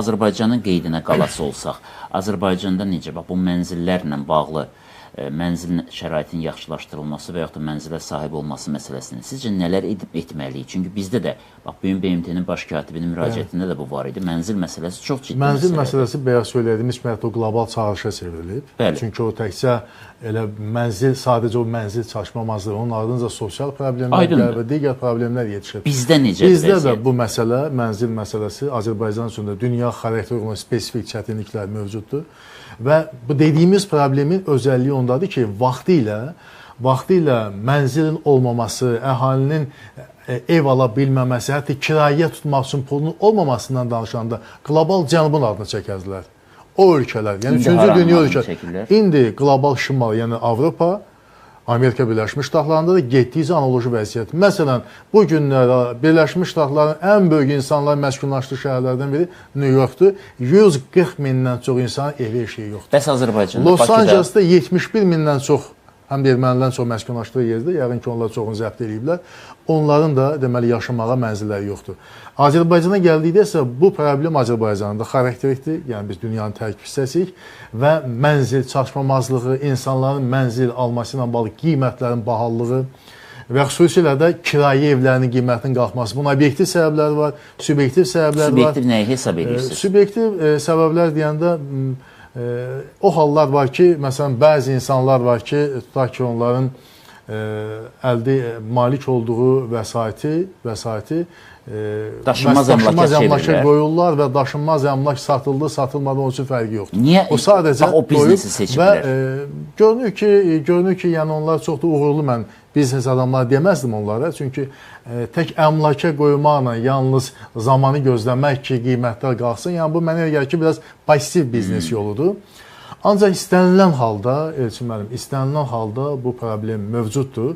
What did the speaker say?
Azərbaycanın qeydinə qalası olsaq, Azərbaycanda necə, bax bu mənzillərlə bağlı mənzil şəraitinin yaxşılaşdırılması və yaxud da mənzilə sahib olması məsələsində sizcə nələr edib etməliyik? Çünki bizdə də bax bu gün BMT-nin baş katibinin müraciətində də bu var idi. Mənzil məsələsi çox ciddi Mənzil məsələdir. Məsələsi bayaq söylədiyimiz kimi hətta o qlobal çağırışa çevrilib. Bəli. Çünki o təkcə elə mənzil, sadəcə o mənzil çatışmamazlığı, onun ardınca sosial problemlər Aydındır. gəlir və digər problemlər yetişir. Bizdə necədir Bizdə də vəziyyət? bu məsələ, mənzil məsələsi Azərbaycan üçün də dünya xarakteri uyğun spesifik çətinliklər mövcuddur. Və bu dediyimiz problemin özəlliyi ondadır ki, vaxtilə mənzilin olmaması, əhalinin ev ala bilməməsi, hətta kirayə tutmaq üçün pulunun olmamasından danışanda qlobal cənubun adını çəkərdilər. O ölkələr, yəni İndi üçüncü haranın dünya adını ölkələri. çəkirlər? İndi qlobal şimal, yəni Avropa, Amerika Birləşmiş Ştatlarında da getdikcə analoji vəziyyət. Məsələn, bu günlər Birləşmiş Ştatların ən böyük insanlar məskunlaşdığı şəhərlərdən biri New Yorkdur. 140 mindən çox insanın evi eşiyi yoxdur. Bəs Azərbaycanda, Los Bakıda Angelesdə 71 mindən çox həm də ermənilərin çox məskunlaşdığı yerdə, yəqin ki, onlar çoxunu zəbt eləyiblər. Onların da deməli yaşamağa mənzilləri yoxdur. Azərbaycana gəldikdə isə bu problem Azərbaycanda xarakterikdir. Yəni biz dünyanın tərkib hissəsiyik və mənzil çatışmamazlığı, insanların mənzil alması ilə bağlı qiymətlərin bahalığı və xüsusilə də kirayə evlərinin qiymətinin qalxması. Bunun obyektiv səbəbləri var, subyektiv səbəblər var. Subyektiv nəyi hesab edirsiniz? Subyektiv səbəblər deyəndə o hallar var ki, məsələn, bəzi insanlar var ki, tutaq ki, onların əldə malik olduğu vəsaiti Daşınmaz əmlaka əmlaka çevirirlər. qoyurlar və daşınmaz əmlak satıldı, satılmadı, onun üçün fərqi yoxdur. Niyə? O sadəcə Bax, o biznesi qoyub seçiblər. Və görünür ki, yəni onlar çox da uğurlu, mən biznes adamlar deməzdim onlara. Çünki tək əmlaka qoymaqla yalnız zamanı gözləmək ki, qiymətlər qalxsın. Yəni bu mənə elə gəlir ki, biraz passiv biznes yoludur. Ancaq istənilən halda, Elçin müəllim, istənilən halda bu problem mövcuddur.